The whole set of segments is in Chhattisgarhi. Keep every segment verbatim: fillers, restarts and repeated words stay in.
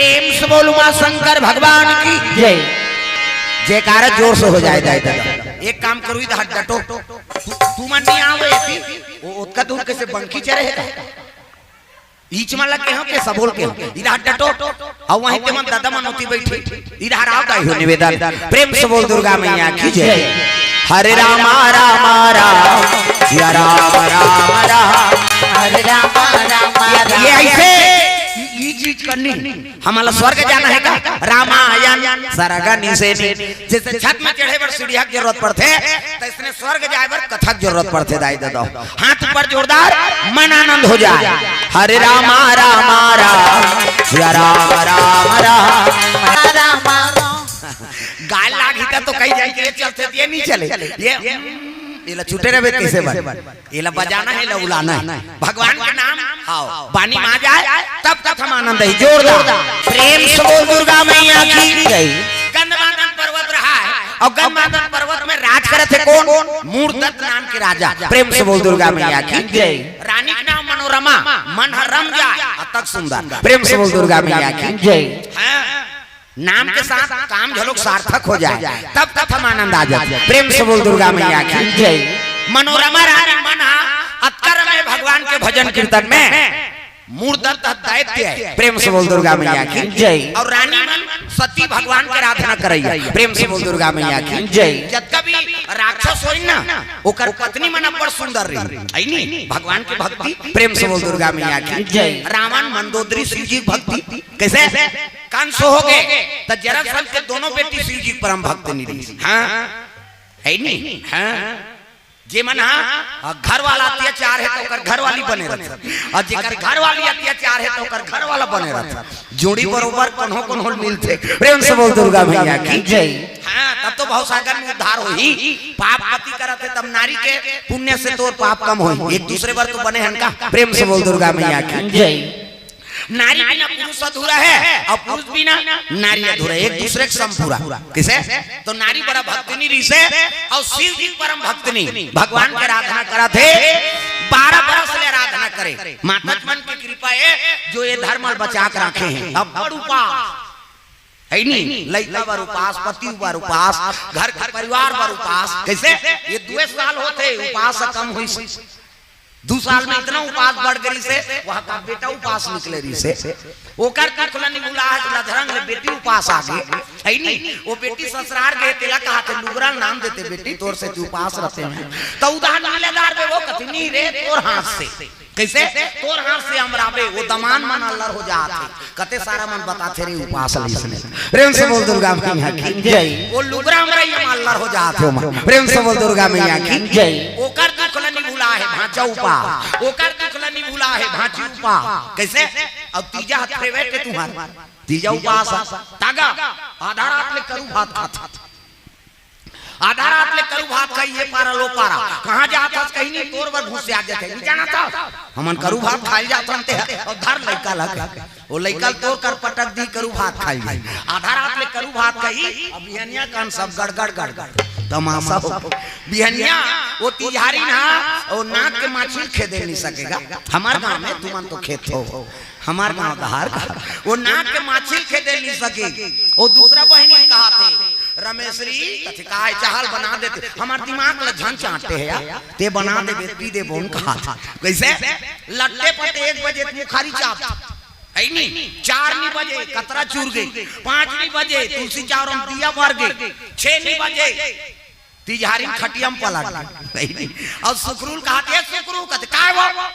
प्रेम से बोल उमा शंकर भगवान की जय। जयकारा जोर से हो जाए, जाए, जाए। एक काम करो, इधर डटो। तू, तू मन नहीं आओ, ये भी। वो ओतका दूर कैसे बंकी चढ़े है? बीच में लग के हो के सबोल के हो? इधर डटो। और वहीं ते मन दादा मन होती बैठी। इधर आओ, दाई हो निवेदन। प्रेम से बोल दुर्गा मैया की जय। हरे रामा रामा राम, या राम राम राम। हरे रामा रामा राम। ये ऐसे, ये चीज करनी। हमला स्वर्ग जाना है का? रामायण सरग निसेनी। जैसे छत में चढ़े बर सीढ़िया के जरूरत पड़थे, तो इसने स्वर्ग जाए बर कथा के जरूरत पड़थे, दाई ददा। हाथ ऊपर जोरदार, मन आनंद हो जाए। हरे रामा रामा राम, या राम राम राम। गाल लागी त तो कही जाए कि ये चलथे, ये नहीं चले। ये, ये ला छूटे रहे कैसे बन? एला बजाना है, एला उलाना है। भगवान के नाम, हाँ, बानी में आ जाए, तब कथा में आनंद है। जोरदार। प्रेम से बोल दुर्गा मैया की जय। गंधमादन पर्वत रहा है, और गंधमादन पर्वत में राज करत है कौन? मूरदत्त नाम के राजा। प्रेम से बोल दुर्गा मैया की जय। रानी के नाम मनोरमा, मन हर रम जाए, अतक सुंदर। प्रेम से बोल दुर्गा मैया की जय। हाँ। नाम के साथ काम घलोक सार्थक हो जाए, तब कथा में आनंद आ जाए। प्रेम से बोल दुर्गा मैया की जय। मनोरमा रानी मन हा अतका रमे भगवान के भजन कीर्तन में। मूरदत्त दैत्य है। प्रेम से बोल दुर्गा मैया की जय। और रानी मन सती भगवान के आराधना करैया। प्रेम से बोल दुर्गा मैया की जय। जतका भी राक्षस होई ना, ओकर पत्नी मन अब्बड़ सुंदर रही, है नी? भगवान की भक्ति। प्रेम से बोल दुर्गा मैया की जय। रावण मंदोदरी शिव जी की भक्ति। कैसे? कंस हो गए, तो जरासंध के दोनों बेटी शिव जी के परम भक्त नहीं रही। हाँ, है नी? हाँ, जे मन हा, घर वाला अत्याचार है तो ओकर घर वाली बने रहत, और जेकर घर वाली अत्याचार है तो ओकर घर वाला बने रहत। जोड़ी बरोबर कोनो कोनो मिलथे। प्रेम से बोल दुर्गा मैया की जय। हाँ, तब तो भवसागर में उद्धार होही। पाप पति करत है तब नारी के पुण्य से तोर पाप कम होही। एक दूसरे बर तो बने हन का। प्रेम से बोल दुर्गा मैया की जय। नारी बिना पुरुष अधूरा है और पुरुष बिना नारी अधूरा है, एक दूसरे के संपूरा। किसे? तो नारी बड़ा भक्तनी रही से, और शिव जी परम भक्तनी, भगवान के आराधना करत हे, बारह बरस ले आराधना करे। माता मन के कृपा है जो ये धर्म ल बचा के रखे हैं। अब्बड़ उपास है नी, लइका बर उपास, पति बर उपास, घर के परिवार बर उपास। कैसे? ये दुए साल होथे उपास कम होइस। दू साल में इतना उपास बढ़ गई से, वहाँ का बेटा उपास निकले रही से। ओकर दुख ल निभुला है, लधरंग ले बेटी उपास आ गई, है नी? वो बेटी ससुरार गए, तेला कहा थे लुगरा नाम देते, "बेटी तोर से तू उपास रहते हैं।" तो उधार मिलेदार बे वो कथनी रे तोर हाथ से। कैसे? तोर हाथ से अमराबे, वो दमान मन अल्लर हो जात है। कते सारा मन बताथे रे उपास लइसने। प्रेम से बोल दुर्गा मैया की जय। वो लुगरा अमरई मन अल्लर हो जात हो मन। प्रेम से बोल दुर्गा मैया की जय। ओकर दुख ल निभुला है भांचा उपास, ओकर दुख ल निभुला है भांची उपास। कैसे? अब तीजा हाथ फेरे बैठे तुम्हारे तीजा उपास तागा आधा रात ले करू भात खात। आधा रात ले करू भात खाई, ये पारा लो पारा। कहाँ जात हस? कहीं नहीं, तोर बर घुस आ जाते। नहीं जाना था, हमन करू भात खाए जात हन ते, और धर लइका लग। वो लइका तोर कर पटक दी, करू भात खाई। आधा रात ले करू भात खाई, अब बिहनिया कान सब गड़गड़ गड़गड़। तमाशा हो। बिहनिया वो तिहारी ना, वो नाक के माछी खेदे नहीं सकेगा। हमार गांव में तुमन तो खेत हो, हमार गांव दहार का। वो नाक के माछी खेदे नहीं सके। वो दूसरा बहिनी कहा थे, रमेशरी, कथी काय चाहल बना देते, हमार दिमाग ल झन चाटे है यार, ते बना देबे, पी देबो, उन कहा था। कैसे? लट्टे पटे एक बजे मुखारी चाप, है नी? चार नी बजे कतरा चूर गई, पाँच नी बजे तुलसी चावरम दिया बर गई, छह नी बजे तिजहारी में खटिया में पलट गई, है नी? और सुकरूल कहा थे, "सुकरू," कहते, "काय वो?"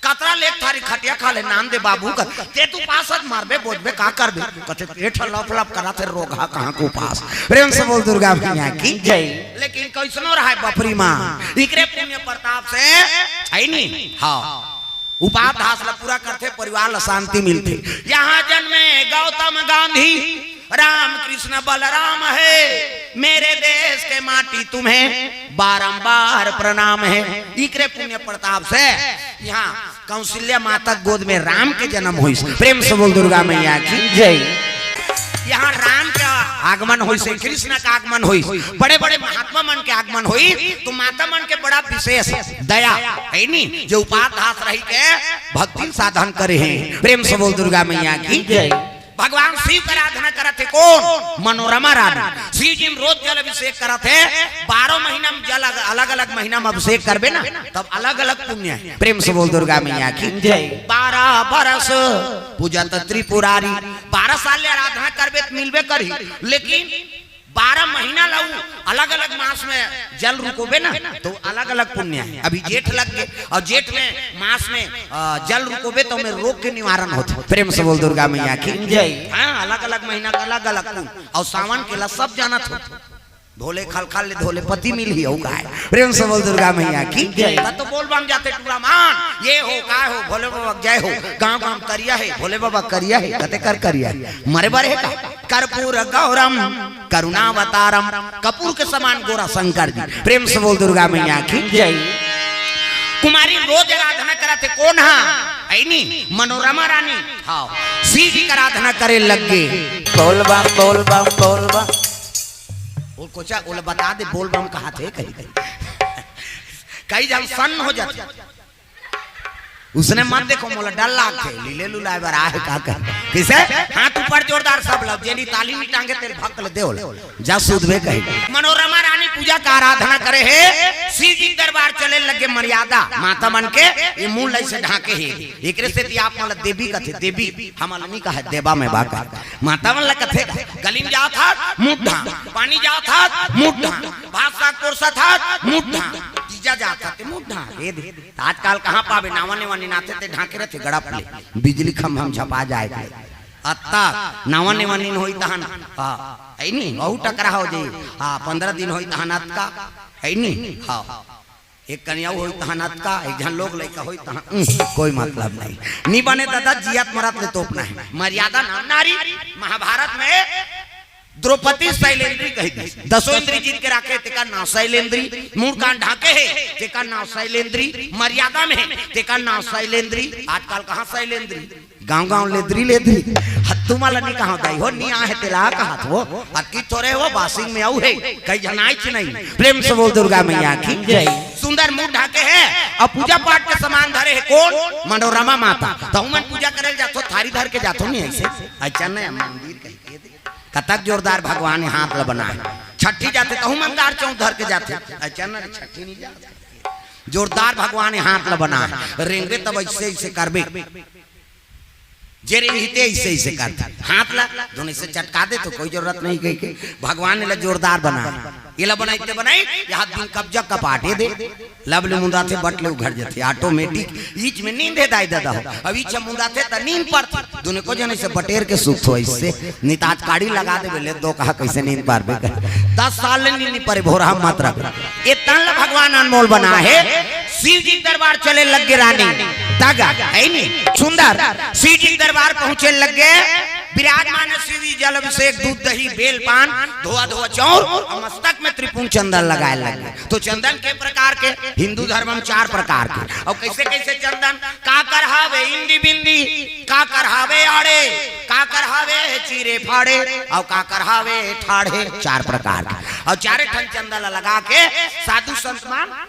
कतरा लेट थारी खटिया खा ले, नाम दे बाबू का। ते तू पास हत मारबे, बोझबे, का करबे? कथे, "पेट ह लप लप करा थे, रोगहा कहाँ को पास।" प्रेम से बोल दुर्गा मैया की जय। लेकिन कैसनो रहा है बपरी माँ, इकरे पुण्य प्रताप से, है नी? हाँ। उपास धास ला पूरा करथे, परिवार ला शांति मिलथे। यहाँ जन्मे गौतम गांधी, राम कृष्ण बलराम है, मेरे देश के माटी तुम्हें बारंबार प्रणाम है। इकरे पुण्य प्रताप से यहाँ कौशल्या माता गोद में राम के जन्म होइस। प्रेम से बोल दुर्गा मैया की जय। यहाँ राम का आगमन होइस, कृष्ण का आगमन होइस, बड़े बड़े महात्मा मन के आगमन होइस, तो माता मन के बड़ा विशेष दया है नी, जो उपास धास रही के भक्ति साधन करे हैं। प्रेम से बोल दुर्गा मैया की जय। भगवान शिव के आराधना करत हे कोन? मनोरमा रानी। शिव जी में रोज जल अभिषेक करत हे। बारह महीना में जल, अलग-अलग महीना में अभिषेक करबे ना, तब अलग-अलग पुण्य हे। प्रेम से बोल दुर्गा मैया की जय। बारह बरस पूजत त्रिपुरारी। बारह साल ले आराधना करबे त मिलबे करही, लेकिन बारह महीना ला उ अलग-अलग मास में जल रुकोबे ना, तो अलग-अलग पुण्य हे। अभी जेठ लग गे अउ जेठ में मास में, अ, जल रुकोबे, त ओमे रोग के निवारण होथे। प्रेम से बोल दुर्गा मैया की जय। हाँ, अलग-अलग महीना के अलग-अलग पुण्य। अउ सावन के ला सब जानत हो, भोले खलखल ले धोले पति मिलही, अउ काय? प्रेम से बोल दुर्गा मैया की जय। त तो बोल बम जाथे टूरा मन, ये हो, काय हो, भोले बाबा जय हो, गाँव गाँव करिया हे, भोले बाबा करिया हे, कते कर करिया हे, मरे बरे हे का? कर्पूर गौरम करुणावतारम, कपूर के समान गोरा शंकर जी। प्रेम से बोल दुर्गा मैया की जय। कुमारी रोज आराधना करत हे, कोन हा? ऐनी मनोरमा रानी। हाँ, शिव जी के आराधना करे लग गे। बोल बम, बोल बम, बोल बम। वो कोचा, वो बता दे, बोल बम कहाथे कहीं कहीं। कई जन सन्न हो जाथे। उसने मत देखो, मोला डर लागथे, लीले लुलाए बर आहे का कहे। किसे? हाथ ऊपर जोरदार सब लब, जेनी ताली नहीं टांगे तेल भक्त ले देवल। जा सूदबे कही। मनोरमा रानी पूजा का आराधना करे हे, शिव जी के दरबार चले लगे मर्यादा। माता मन के ये मुंह लई से ढांके हे। एकरे सेती आप मन ला देवी कथे, देवी, हमन ला नहीं कहे, देवा में बा कहे। माता मन ला कथे, गली में जात हस, मुंह ढांक, पानी जात हस, मुंह ढांक, भात साग परोसत हस, मुंह ढांक, तीजा जात हस, ते मुंह ढांक, ये दे। त आजकल कहाँ पाबे, नावा नेवा नीन आथे ते ढांके रथे गड़प ले, बिजली खंभा म झपा जाए के। अत्ता नावा नेवा नीन होई तहन, हाँ, ऐनी, अहू टकरा हो जाई। हाँ, पंद्रह दिन होई तहन अतका, ऐनी, हाँ, एक कनिया होई तहन अतका, एक झन लोग लइका होई तहन, उम, कोई मतलब नहीं। नी बने दादा, जियत मरत ले तोपना हे। मर्यादा नाम नारी, महाभारत में द्रौपदी शैलेंद्री कही दी। दसों इंद्री जीत के राखे, तेकर नाव शैलेंद्री। मुंह कान ढांके हे, तेकर नाव शैलेंद्री। मर्यादा में हे, तेकर नाव शैलेंद्री। आजकल कहाँ शैलेंद्री? गांव गांव लेदरी लेदरी। हत्तू माला नहीं कहा दाई हो, नहीं आहे तेला कहा थो। अतकी थोरे हो, बासिंग में आऊ हे, कई जनाइच नहीं। प्रेम से बोल दुर्गा मैया की जय। सुंदर मुंह ढांके हे अउ पूजा पाठ के सामान धरे हे कोन? मनोरमा माता। तहू मन पूजा करे जाथो, थारी धर के जाथो नहीं ऐसे। अच्छा नहीं, मंदिर कहीं के दे। कतक जोरदार भगवान हे हाथ ल बनाए। छठी जाथे तहू मन दार चौंक धर के जाथे। अच्छा न रे, छठी नहीं जाथे। जोरदार भगवान हे हाथ ल बनाए। रेंगबे तब ऐसे ऐसे करबे। जे रेंगही ते ऐसे ऐसे करथे। हाथ ल दोनों से चटका दे तो कोई जरूरत नहीं कही के। भगवान ल जोरदार बनाए। ये ला बनाई ते बनाई, ये हाथ दिन कब्जा कपाटे दे। लब ले मुंदाथे, बट ले उघर जाथे, automatic। ईच में नींद हे दाई दादा हो। अब ईच में मुंदाथे त नींद पड़थे। दुने को जने से बटेर के सुत हो इससे। नितात काड़ी लगा दे बोले, दो कहा कैसे नींद पार बे कर। दस साल ले नींद नहीं पड़े, भोरा मत रख। ये तन ला भगवान अनमोल बना हे। शिव जी के दरबार चले लग गे रानी। तगा, है नी? सुंदर। शिव जी के दरबार पहुंचे लग गे। विराजमान हे शिव जी, जल अभिषेक, दूध, दही, बेल, पान, धोआ, धोआ चाउर अउ मस्तक में त्रिपुंड चंदन लगाए लग गे। तो चंदन के प्रकार के, हिंदू धर्म में चार प्रकार के। अउ कैसे कैसे चंदन? काकर हावे इंदी बिंदी, काकर हावे आड़े, काकर हावे चीरे फाड़े, अउ काकर हावे ठाढ़े, चार प्रकार के। अउ चारे ठन चंदन ला लगा के साधु संत मन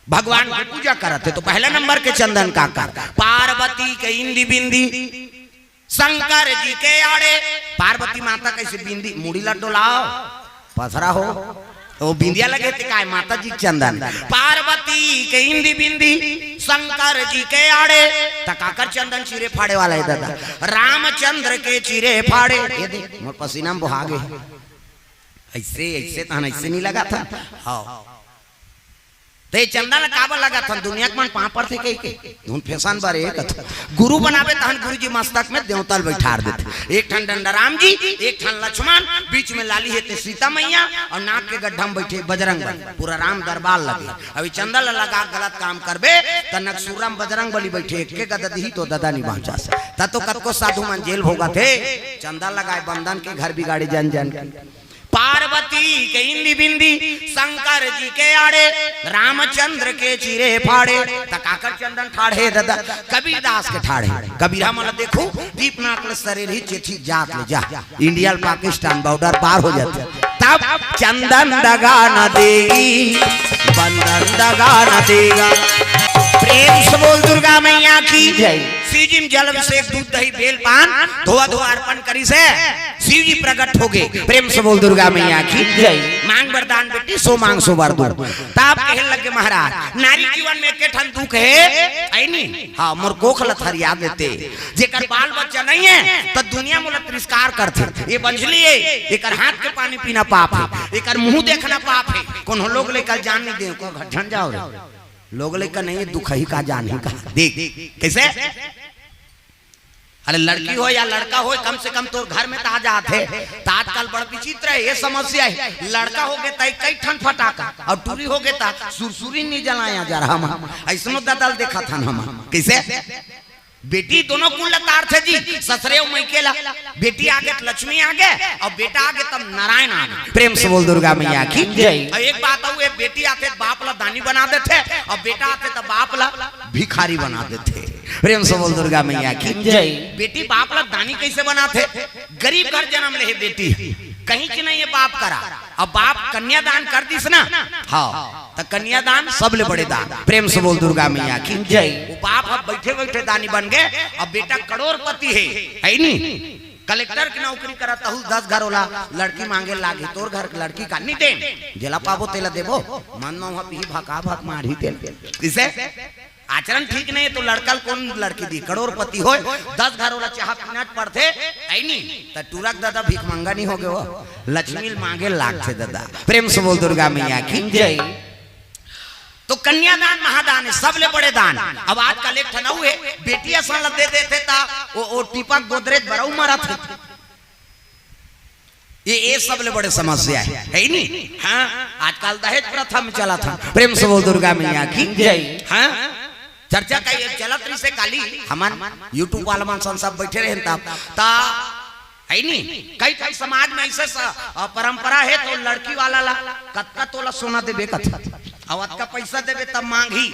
भगवान के पूजा करत हे। तो पहला नंबर के चंदन काकर? पार्वती के इंदी बिंदी, शंकर जी के आड़े। पार्वती माता कैसे बिंदी, मुड़ी ला डोलाओ, पथरा हो। तो बिंदिया लगे ते काय, माता जी के चंदन। पार्वती के इंदी बिंदी, शंकर जी के आड़े। त काकर चंदन चीरे फाड़े वाला हे दादा? रामचंद्र के चीरे फाड़े। ये देख, मोर पसीना में बोहा गे। ऐसे, ऐसे तहन ऐसे नहीं लगा था। हाँ। ते चंदन काबर लगाथन? दुनिया के मन पाँव पड़थे कहि के। धुन फैशन बारे एक अथ। गुरु बनाबे तहन गुरु जी मस्तक में देवता ल बैठार देथे। एक ठन डंडा राम जी, एक ठन लक्ष्मण, बीच में लाली हे ते सीता मैया, अउ नाक के गड्ढा में बैठे बजरंग बली। पूरा राम दरबार लगे। अभी चंदन ल लगा गलत काम करबे, त नकसुरा में बजरंग बली बैठे, एक के गदा दिही तो ददा नहीं बाँचा से। त तो कतको साधु मन जेल भोगत हे, चंदन लगाए बंदन के घर बिगाड़े जन जन के। पार्वती के इंदी बिंदी, शंकर जी के आड़े, रामचंद्र के चीरे फाड़े। त काकर चंदन ठाढ़े दादा? कबीरदास के ठाढ़े। कबीरा मन देखो, दीपनाथ ले सरेर ही चेथी जात ले जा, इंडिया पाकिस्तान बॉर्डर पार हो जाथे। तब चंदन दगा न देगी, बंदन दगा न देगा। प्रेम से बोल दुर्गा मैया की जय। जी में जल अभिषेक, दूध, दही, बेल, पान, धोवा धोवा अर्पण करिस हे, शिव जी प्रकट हो गे। प्रेम से बोल दुर्गा मैया की जय। मांग वरदान बेटी, सो मांग सो वर दूं। तब कहे लगे महाराज, नारी जीवन में एके ठन दुख हे, है नी? हाँ, मोर कोख ल थरिया देते। जेकर बाल बच्चा नहीं हे, त दुनिया मोला तिरस्कार करथे। ये बंझली हे, एकर हाथ के पानी पीना पाप हे, एकर मुंह देखना पाप हे। कोनो लोग लइका ल जान नहीं दे, को घर झन जाव रे। लोग लइका नहीं हे, दुखही का जानही का। देख, कैसे? अरे लड़की हो या लड़का हो, कम से कम तोर घर में त आ जात हे। त आजकल बड़ विचित्र हे ये समस्या हे, लड़का हो गे त कई ठन फटाका अउ टूरी हो गे त सुरसुरी नहीं जलाया जा रहा हम। अइसनो ददा ल देखत हन हम। कैसे? बेटी दोनों कुल ल तारथे जी, ससुरे अउ मइके ला। बेटी आगे त लक्ष्मी आगे, अउ बेटा आगे तब नारायण आगे। प्रेम से बोल दुर्गा मैया की जय। अउ एक बात अउ, ये बेटी आथे त बाप ला दानी बना देथे, अउ बेटा आथे त बाप ला भिखारी बना देथे। प्रेम से बोल दुर्गा मैया की जय। बेटी बाप ला दानी कैसे बनाथे? गरीब घर जन्म ले हे बेटी, कहीं के नहीं हे बाप करा। अब बाप कन्यादान कर दिस ना, हाँ, त कन्यादान सबले बड़े दान। प्रेम से बोल दुर्गा मैया की जय। वो बाप अब बैठे बैठे दानी बन गे, अब बेटा करोड़पति हे, है नी? कलेक्टर की नौकरी करा, तहू दस घर ओला लड़की मांगे लागे, तोर घर के लड़की का नहीं दे, जेला पाबो तेला देबो। मन में वहाँ पी भका भक मारही तेल। किसे? आचरण ठीक नहीं हे त लड़का ल कोन लड़की दी? करोड़पति होय, दस घर ओला चाहा पीना पड़थे, है नी? त टूरा के ददा भिखमंगा नहीं हो गे वो, लक्ष्मी ल मांगे लागथे ददा। प्रेम से बोल दुर्गा मैया की जय। तो कन्यादान महादान हे, सबले बड़े दान। अब आजकल एक ठन अउ हे, बेटी असन ल दे देथे त वो, वो टीपा गोदरेज बरऊ मरत हे। ये, ये सबले बड़े समस्या हे, है नी? हाँ, आजकल दहेज प्रथा में चलत हे। प्रेम से बोल दुर्गा मैया की जय। हाँ, चर्चा का ये चलत रहिसे काली, हमन YouTube वाला मन सन सब बैठे रहेन तब, त है नी? कई, कई समाज में ऐसे स-, अ, परंपरा हे, त लड़की वाला ला कतका तोला सोना देबे कथे, अउ अतका पैसा देबे तब मांगही।